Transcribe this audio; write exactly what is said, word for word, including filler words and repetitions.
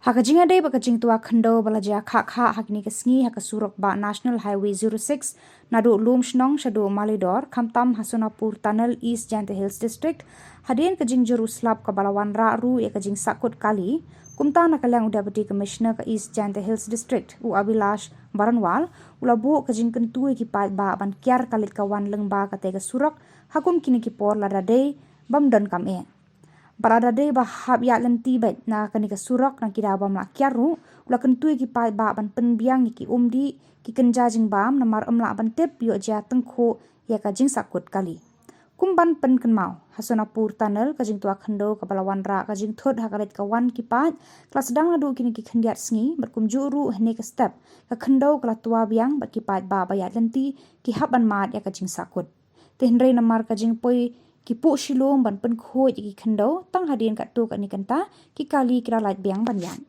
Ha ka jingïadei bad ka jingtwa khyndew ba la jia khah khah ha kine ki sngi ha ka surok bah National Highway zero six, naduh Lumshnong shaduh Malidor, khamtam ha Sonapur Tunnel, East Jaintia Hills District, hadien ka jingjur u slap kaba la wanrah ruh ïa ka jingsahkut kali, kumta na ka liang u Deputy Commissioner ka East Jaintia Hills District, u Abhilash Baranwal, u la buh ka jingkyntu ïa ki paidbah ban kiar ka leit ka wan lyngba katei ka surok, ha kum kine ki por lada dei bym donkam eh. Bad lada dei ba hap ïaid lynti beit na kane ka surok na ki daw bym lah kiar ruh, u la kyntu ïa ki paidbah ban pynbiang ïa ki umdih, ki kynja jingbam namar ym lah ban tip ïoh jia tyngkhuh ïa ka jingsahkut kali. Kum ban pynkynmaw, ha Sonapur Tunnel ka jingtwa khyndew kaba la wanrah ka jingthut ha ka leit ka wan ki paid, ka la sdang naduh kine ki khyndiat sngi, bad kumjuh ruh hynne ka step, ka khyndew ka la twa biang bad ki paidbah ba ïaid lynti ki hap ban mad ïa ka jingsahkut. Te hynrei namar ka jingpoi ki puh shilum ban pynkhuid ïa ki khyndew, tang hadien katto katne kynta ki kali ki la lait biang ban ïaid.